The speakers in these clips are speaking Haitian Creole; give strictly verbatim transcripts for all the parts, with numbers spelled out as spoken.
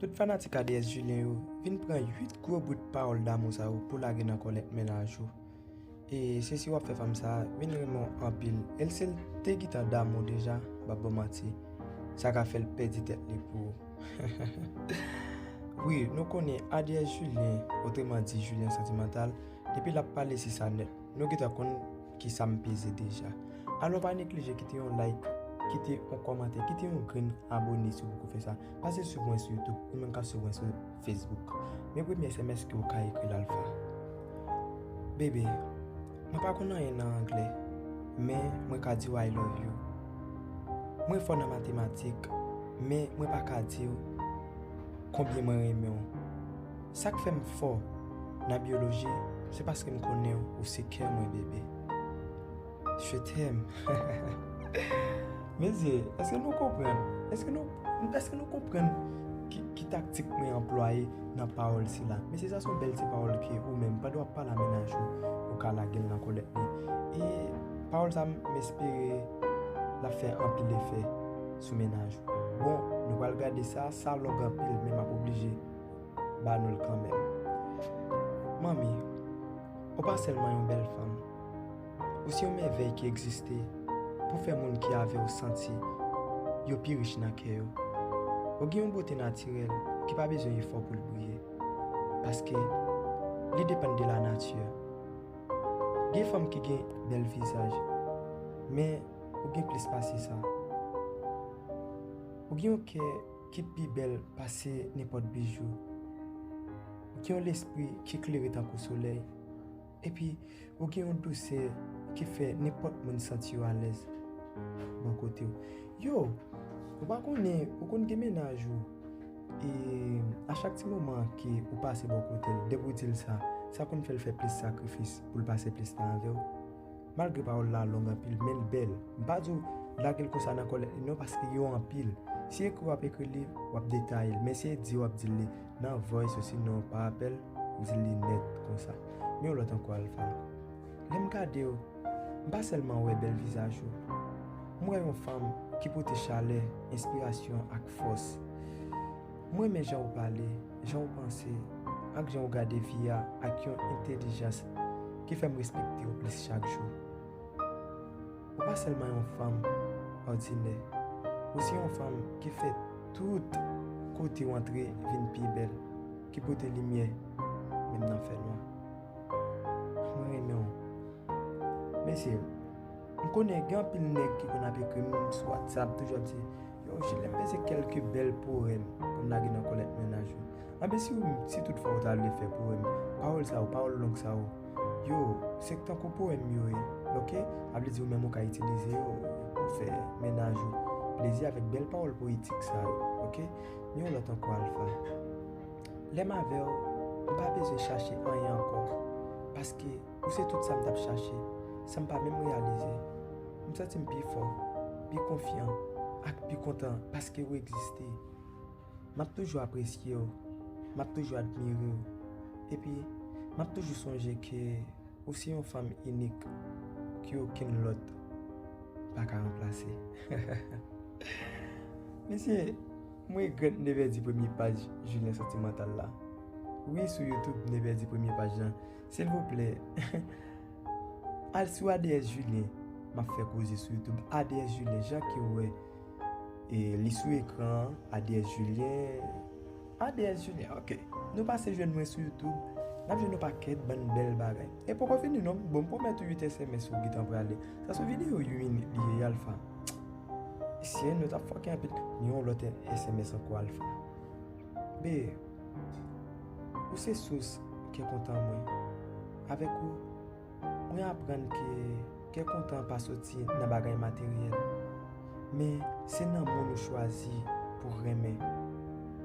Tout fanatik A D S Julien yo, vin pran uit gwo bout pawòl damou sa yo pou lage nan kòlèt mennaj ou. E se si w ap fè fanm sa a vin renmen w anpil. E si l te gentan damou deja, m p ap ba w manti, sa ka fè l pèdi tèt li pou ou. Wi, nou konnen A D S Julien, otreman di Julien Santimantal, depi l ap pale se sa nèt. Nou gentan konn ki sa m peze deja. Alò pa neglije kite yon like, kite yon kòmantè, kite yon grenn abone si w poko fè sa. Pase swiv mwen sou YouTube, ou menm k ap swiv mwen sou Facebook. Men premye S M S ke w ka ekri l Alpha. Bebe, mwen pa konn anyen nan anglè, men mwen ka di w I love you. Mwen fò nan matematik, men mwen pa ka di w konbyen mwen renmen w. Sa k fè m fò nan byoloji, se paske m konnen w, ou se kè mwen, bebe. Je t'aime. Mezye, èske nou konprann? Èske nou, èske nou konprann ki, ki taktik mwen anplwaye nan pawòl sila? Mesye, sa se yon bèl ti pawòl ke ou menm, pandan w ap pale a mennaj ou, ou ka lage l nan kòlèt li. E pawòl sa, m espere l ap fè anpil efè sou mennaj ou. Bon, nou pral gade sa, sa long anpil, men m ap oblije ba nou l kanmenm. Manmi, ou pa sèlman yon bèl fanm. Ou se yon mèvèy ki egziste pou fè moun ki avè w santi yo pi rich nan kè yo. Ou gen yon bote natirèl ki pa bezwen efò pou l briye, paske li depann de lanati. Gen fanm ki gen bèl vizaj, men ou gen plis pase sa. Ou gen yon kè ki pi bèl pase nenpòt bijou. Ou gen yon lespri ki klere tankou solèy. Epi, ou gen yon dousè ki fè nenpòt moun santi yo alèz bò kote w. Yo, ou pa konnen, ou konn gen mennaj ou. E a chak ti moman ke ou pase bò kote l, depi w di l sa, sa konn fè l fè plis sakrifis pou l pase plis tan avè w. Malgre pawòl la long anpil, men l bèl. M pa di w lage l konsa nan kòlèt li non, paske yo anpil. Si ekri w ap ekri li, w ap detaye l. Men si e di w ap di l li nan voice osinon pa apèl, ou di l li nèt konsa. Men yon lòt ankò, Alpha. Lè m gade w, m pa sèlman wè bèl vizaj ou. M wè yon fanm ki pote chalè, enspirasyon ak fòs. M renmen jan w pale, jan w panse, ak jan w gade vi a ak yon entèlijans ki fè m respekte w plis chak jou. Ou pa sèlman yon fanm òdinè, ou se yon fanm ki fè tout kote w antre vin pi bèl, ki pote limyè menm nan fènwa. Mwen renmen w. Mesye, m konnen gen anpil nèg ki konn ap ekri m sou WhatsApp, toujou ap di, yo, Julien, m peze kèlke bèl powèm pou m lage nan kòlèt mennaj ou. Anben, si w, si toutfwa w ta vle fè powèm, pawòl sa yo, pawòl long sa yo, yo, se tankou powèm yo ye, oke? Sa vle di ou menm ou ka itilize yo pou fè mennaj ou plezi avèk bèl pawòl poetik sa yo, oke? Men yon lòt ankò, Alpha. Lè m avè w, m pa bezwen chache anyen ankò, paske ou se tout sa m t ap chache, san m pa menm reyalize. M santi m pi fò, pi konfyan, ak pi kontan paske ou egziste. M ap toujou apresye w, m ap toujou admire w, epi m ap toujou sonje ke ou se yon fanm inik ke okenn lòt pa ka ranplase. Mesye, m regrèt m te pèdi premye paj Julien Santimantal la. Wi, sou YouTube, m te pèdi premye paj lan. Silvouplè, al sou A D S Julien. M ap fè koze sou YouTube. A D S Julien, jan ke w wè, e, li sou ekran an, A D S Julien. A D S Julien, oke. Nou pase jwenn mwen sou YouTube. N ap jwenn yon pakèt bann bèl bagay. E poko fini non. Bon, m pwomèt ou uit S M S ou gentan prale. Sa se yon videyo uit minit li ye, Alpha. Mesye, nou t ap fòke anpil. Ni yon lòt S M S ankò, Alpha. Be, ou se sous kè kontan mwen. Avèk ou, mwen aprann ke kè kontan pa soti nan bagay materyèl, men se nan moun ou chwazi pou renmen.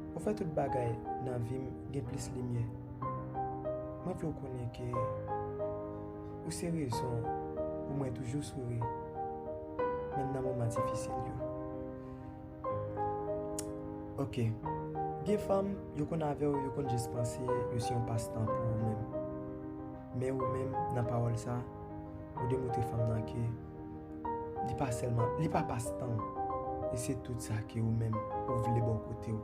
Ou fè tout bagay nan vi m gen plis limyè. Mwen vle w konnen ke ou se rezon pou mwen toujou souri, menm nan moman difisil yo. Oke. Gen fanm, yo konn avè w, yo konn jis panse yo se yon pastan pou ou menm. Men ou menm, nan pawòl sa, ou demontre fanm nan ke li pa sèlman, li pa pastan w, e se tout sa ke ou menm ou vle bò kote w.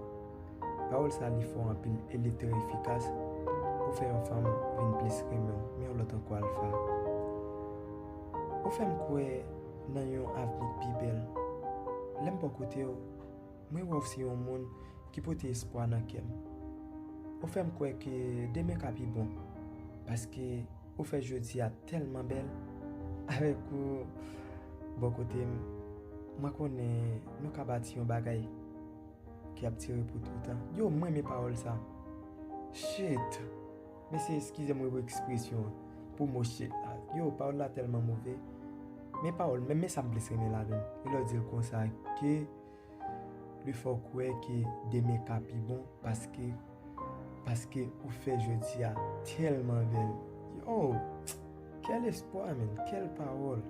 Pawòl sa li fò anpil e li trè efikas pou fè yon fanm vin plis renmen w. Men yon lòt ankò, Alpha. Ou fè m kwè nan yon avni k pi bèl. Lè m bò kote w, mwen wè w se yon moun ki pote espwa nan kè m. Ou fè m kwè ke demen ka pi bon, paske ou fè jodi a tèlman bèl. Avèk ou bò kote m, mwen konnen nou ka bati yon bagay ki ap dire pou toutan. Yo, mwen renmen pawòl sa. Shit! Mesye, eskize mwen pou ekspresyon an, pou mo shit la. Yo, pawòl la tèlman move. Men pawòl, men, men sa m plis renmen ladan l. E lè w di l konsa, ke li fè w kwè ke demen ka pi bon, paske, paske ou fè jodi a tèlman bèl. Yo, kèl espwa, men, kèl pawòl.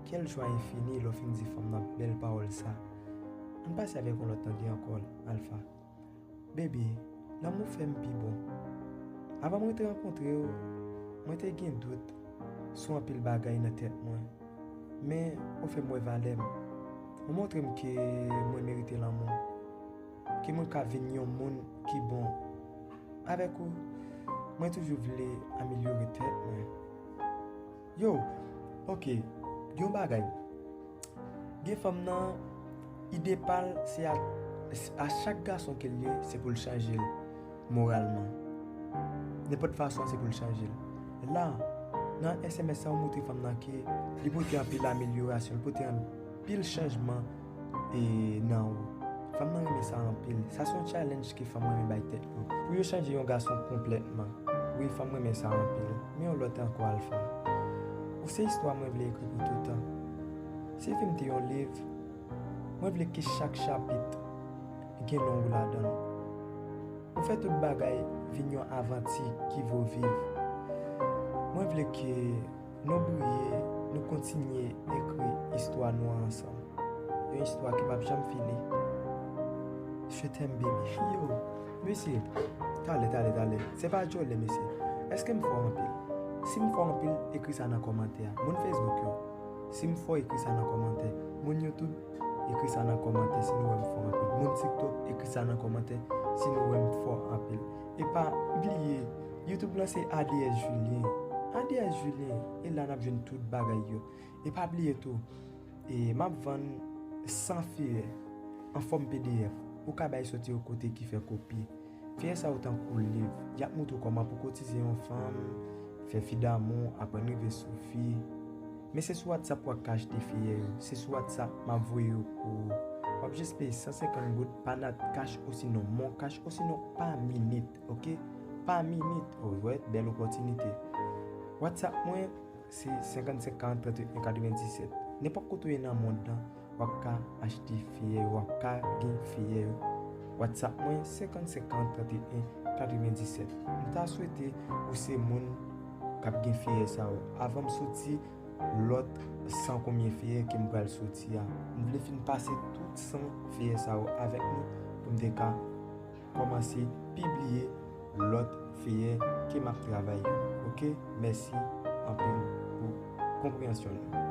Kèl jwa enfini lè w fin di fanm nan bèl pawòl sa. Ann pase avèk yon lòt tande ankò, Alpha. Baby, lanmou fè m pi bon. Avan mwen te rankontre w, mwen te gen dout sou anpil bagay nan tèt mwen. Men, ou fè m wè valè m. Ou montre m ke mwen merite lanmou. Ke mwen ka vin yon moun ki bon. Avèk ou, mwen toujou vle amelyore tèt mwen. Yo, oke, yon bagay. Gen fanm nan, ide pa l, se a, a chak gason ke l ye, se pou l chanje l moralman. Nenpòt fason, se pou l chanje l. La, nan S M S sa, ou montre fanm nan ke li pote anpil amelyorasyon, li pote anpil chanjman e nan ou. Fanm nan renmen sa anpil. Sa se yon challenge ke fanm renmen bay tèt yo. Pou yo chanje yon gason konplètman. Wi, fanm renmen sa anpil. Men yon lòt ankò, Alpha. Ou se istwa mwen vle ekri pou toutan. Si vi m te yon liv, mwen vle ke chak chapit gen non ou ladan l. Ou fè tout bagay vin yon avanti ki vo viv. Mwen vle ke nou briye, nou kontinye ekri istwa nou an ansanm. Yon istwa ki p ap janm fini. Je t'aime, baby. Yo, mesye, talè, talè, talè. Se pa djòlè, mesye. Èske m fò anpil? Si m fò anpil, ekri sa nan kòmantè a. Moun Facebook yo, si m fò, ekri sa nan kòmantè. Moun YouTube, ekri sa nan kòmantè si nou wè m fò anpil. Moun TikTok, ekri sa nan kòmantè si nou wè m fò anpil. E pa bliye, YouTube lan se A D S Julien. A D S Julien, e la n ap jwenn tout bagay yo. E pa bliye tou, e m ap vann san feyè an fòm P D F. Ou ka bay soti yon kote ki fè kopi. Feyè sa yo tankou liv. Y ap montre w kòman pou kotize yon fanm, fè fi damou, aprann rive sou fi. Men se sou WhatsApp w ap ka achte feyè yo. Se sou WhatsApp m ap voye yo pou ou. W ap jis peye san senkant goud pa Nat Cash osinon Mon Cash osinon pa minit, oke? Pa minit. Oh, wè, bèl opòtinite. WhatsApp mwen, se senkannsenk karant trannteyen katrevenndisèt. Nenpòt kote w ye nan mond lan, w ap ka achte feyè yo, w ap ka gen feyè yo. WhatsApp mwen, senkannsenk karant trannteyen katrevenndisèt. M ta swete ou se moun k ap gen feyè sa yo. Avan m soti lòt san konbyen feyè ke m pral soti a, m vle fin pase tout san feyè sa yo avèk nou pou m te ka kòmanse pibliye lòt feyè ke m ap travay yo. Oke? Mèsi anpil pou konpreyansyon nou.